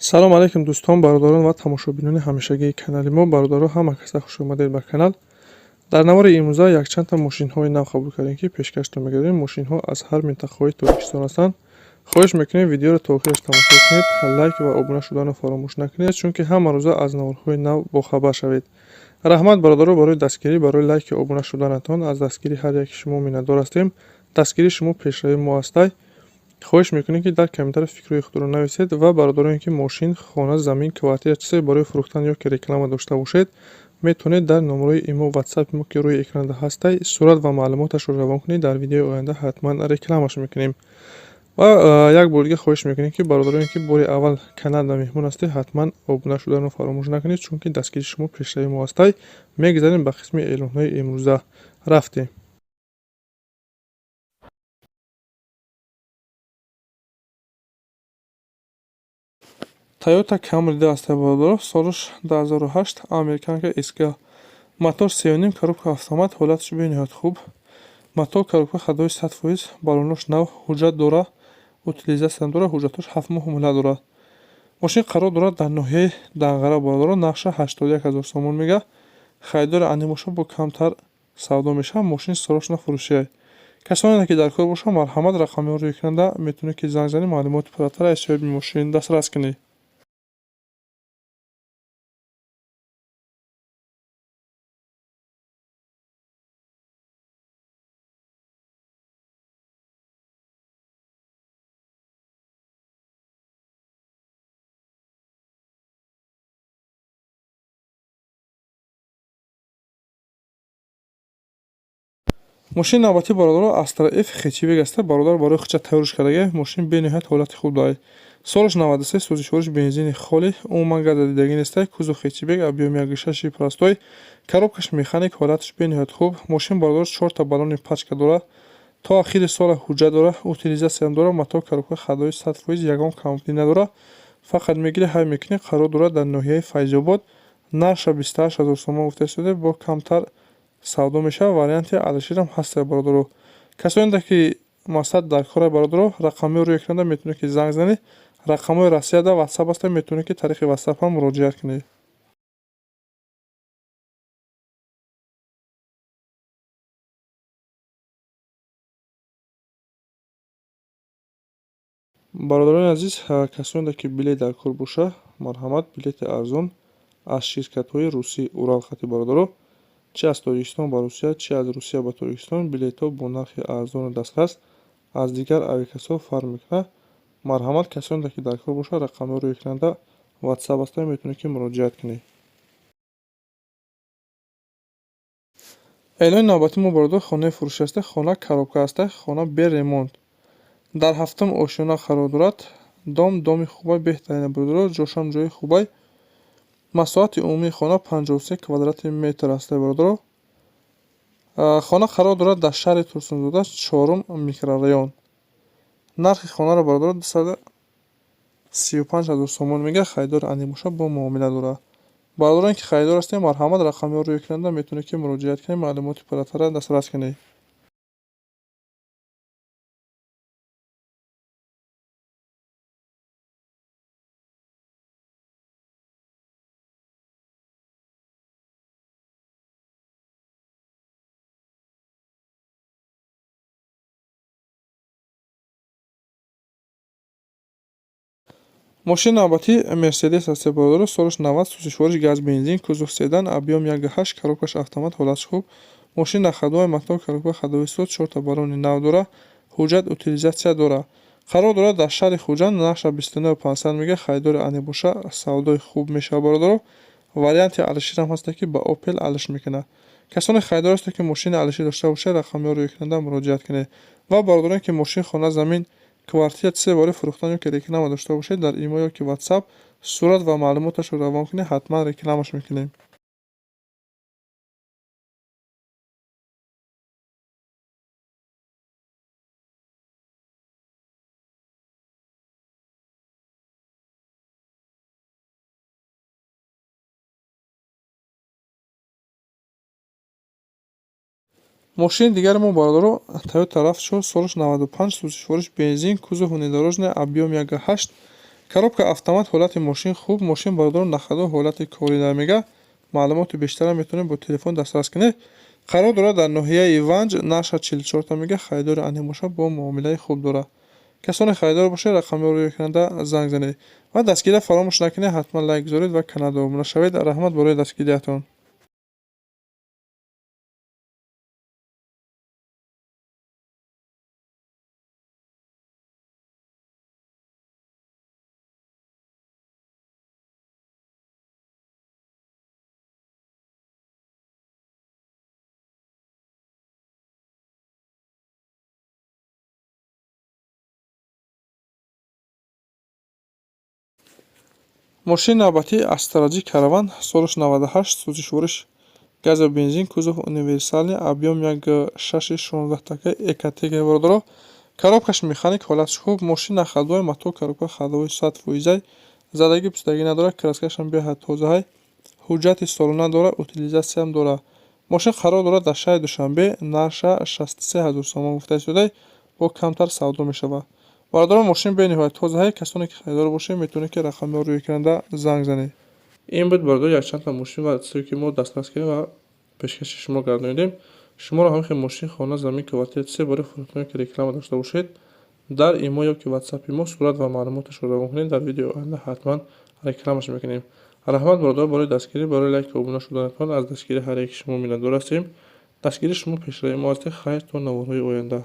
Салом алейкум, дӯстон, бародарон ва тамошобинони ҳамешагии канали мо. Бародаро, ҳама каса хуш омадед ба канал. Дар навори имрӯза якчандта мошинҳои нав қабул кардем, ки пешкаштон мегардем. Мошинҳо аз ҳар минтақаҳои Тоҷикистон ҳастанд. Хоҳиш мекунем, видеоро то охираш тамошо кунед, лайк ва обуна шуданро фаромӯш накунед, чунки ҳама рӯза аз наворҳои нав бохабар шавед. Раҳмат, бародаро, барои дастгирӣ, барои лайки обуна шуданатон. Аз дастгирии ҳар яки шумо миннатдор ҳастем. Дастгирии шумо пешравии мо ҳастай. Хоҳиш мекунем, ки дар комментария фикрҳои худро нависед ва бародароне, ки мошин, хона, замин, квартира, чизе барои фурӯхтан ё ки реклама дошта бошед, метавонед дар номерои имо, ватсапи мо, ки рӯи экранда ҳастай, сурат ва маълумоташро равон кунед. Дар видеои оянда ҳатман рекламаш мекунем. Ва як бор дига хоҳиш мекунем, ки бародароне, ки бори аввал каналда меҳмон ҳастед, ҳатман обуна шуданро фаромӯш накунед, чунки дастгирии шумо пешравии мо ҳастай. Мегузарем ба қисми эълонҳои имрӯза, рафтем. Toyota Camry аст, бародаро, солаш 2008, американка, SG, мотор 3,5, коробка автомат, ҳолаташ бениҳоят хуб, мотор, коробка ходовой 100%, баллонош нав, ҳуҷҷат дора, утилизатсия дора, ҳуҷҷатош 7 моҳ муҳлат дорад. Мошин қарор дорад дар ноҳияи Данғара. Бародаро, нархша 81 000 сомон мега. Харидори ани бошад, бо камтар савдо мешавад. Мошин срочно фурӯшия. Касоне ки дар кор бошанд, марҳамат, рақамҳоро рӯи экранда метавонед, ки занг занед, маълумоти пурратар аз соҳиби мошин дастрас кунед. Мошини навбатӣ, бародаро, Астра Ф хэтчбек аст. Бародар барои худша тайёрш кардага. Мошин бениҳоят ҳолати хуб дорад. Солаш 93, сӯзишвориш бензини холӣ, умуман газа дидагӣ нестай. Кузов хэтчбек, объём 1,6 простой, коробкаш механик, ҳолаташ бениҳоят хуб. Мошин, бародаро, чорта баллони пачка дорад, то ахири сола ҳуҷҷат дорад, утилизатсиям дорад, мотор, коробка ходовой 100%, ягон камбудӣ надорад. Фақат мегирӣ, ҳай мекунӣ. Қарор дорад дар ноҳияи Файзобод. Нархша 28 000 сомон гуфта истода, бо камтар савдо мешавад. Варианти алиширам ҳаста, бародаро. Касоне ки мақсад дар кора, бародаро, рақамҳои рӯи экранда метавонед, ки занг занед. Рақамҳои Россияда ватсап ҳаста, метавонед, ки тариқи ватсап ҳам муроҷиат кунед. Бародарони азиз, касоне ки билет дар кор боша, марҳамат, билети арзон аз ширкатҳои русӣ Урал хати. Бародаро, чи аз Тоҷикистон ба Русия, чи аз Русия ба Тоҷикистон, билетҳо бо нархи арзону дастрас, аз дигар авиакассаҳо фарқ мекунад. Марҳамат, касоне ки дар кор бошад, рақамҳои рӯи экранда ватсап ҳастанд, метавонед, ки муроҷиат кунед. Эълони навбатӣ мо, бародар, хонаи фурӯшӣ аста. Хона коробка аста, хона бе ремонт, дар ҳафтум ошёна қарор дорад. Дом доми хубай, беҳтарина, бародаро, ҷошам ҷои хубай. Масоҳати умумии хона 53 квадрати метр аст, бародаро. Хона қарор дорад дар шаҳри Турсунзода, чорум микрорайон. Нархи хонаро, бародаро, 235 000 сомон мега. Харидори ани бошад, бо муомила дорад. Бародароне ки харидор ҳастем, марҳамат, рақамҳоро рӯи экранда метавонед, ки муроҷиат кунед, маълумоти пурратарро дастрас кунед. Мошини навбатӣ Мерседес аст, бародаро, солаш 90, сӯзишвориш газ, бензин, кузов седан, объём 1,8, коробкаш автомат, ҳолаташ хуб. Мошин на ходовой, мотор, коробка ходовой соз, чорта баллони нав дорад, ҳуҷҷат, утилизатсия дорад. Қарор дорад дар шаҳри Хуҷанд. Нархша 29 500 мега. Харидори ани боша, савдои хуб мешавад, бародаро. Варианти алиширам ҳаста, ки ба Опел алиш мекунад. Касоне харидор ҳастед, ки мошини алишир дошта бошед, рақамҳоро рӯи экранда муроҷиат кунед. Ва бародароне ки мошин, хона, замин, квартира, чизе барои фурӯхтан ё ки реклама дошта бошед, дар имо ё ки ватсап сурат ва маълумоташро равон кунед, ҳатман рекламаш мекунем. Мошини дигари мо, бародаро, Toyota RAV4, солаш 95, сӯзишвориш бензин, кузов внедорожный, объём 1,8, Коробка автомат, ҳолати мошин хуб. Мошин, бародарон, на ходу, ҳолати корӣ намега. Маълумоти бештарам метавонед бо телефон дастрас кунед. Қарор дорад дар ноҳияи Ванҷ, нарха 44 мега. Харидори ане бошад, бо муомилаи хуб дорад. Касоне харидор бошед, рақамҳоро рӯи экранда занг занед ва дастгирия фаромӯш накунед. Ҳатман лайк гузоред ва каналда обуна шавед. Раҳмат барои дастгириятон. Мошини навбатӣ Астра Ҷи Караван, солаш 98, сӯзишвориш газу бензин, кузов универсальный, объем 1,6, 16 така, ЭКТ, бародаро. Коробкаш механик, ҳолатш хуб. Мошин на ходовой, мотор, коробка ходовой 100%, задагӣ пӯстагӣ надорад, краскашам беҳад тозаҳай, ҳуҷҷати солона дорад, утилизатсиям дорад. Мошин қарор дорад дар шаҳри Душанбе, нарша 63 ҳазор сомон гуфта истодай, бо камтар савдо мешавад. Бародарон, мошин бениҳоят тозаҳай. Касоне ки харидор бошед, метавонед ки рақамҳоро рӯи экранда занг занед. Ин буд, бародар, якчандта мошин ва чизе ки мо дастрас кардем ва пешкаши шумо гардонидем. Шуморо ҳамин хел мошин, хона, замин, квартира, чизе барои фурӯхтан ки реклама дошта бошед, дар имо ё ки ватсапи мо сурат ва маълумоташро равон кунед, дар видеои оянда ҳатман рекламаш мекунем. Раҳмат, бародар, барои дастгирӣ, барои лайку обуна шуданатон. Аз дастгирии ҳар яки шумо миннатдор ҳастем. Дастгирии шумо пешравии мо аст. Хайр, то наворҳои оянда.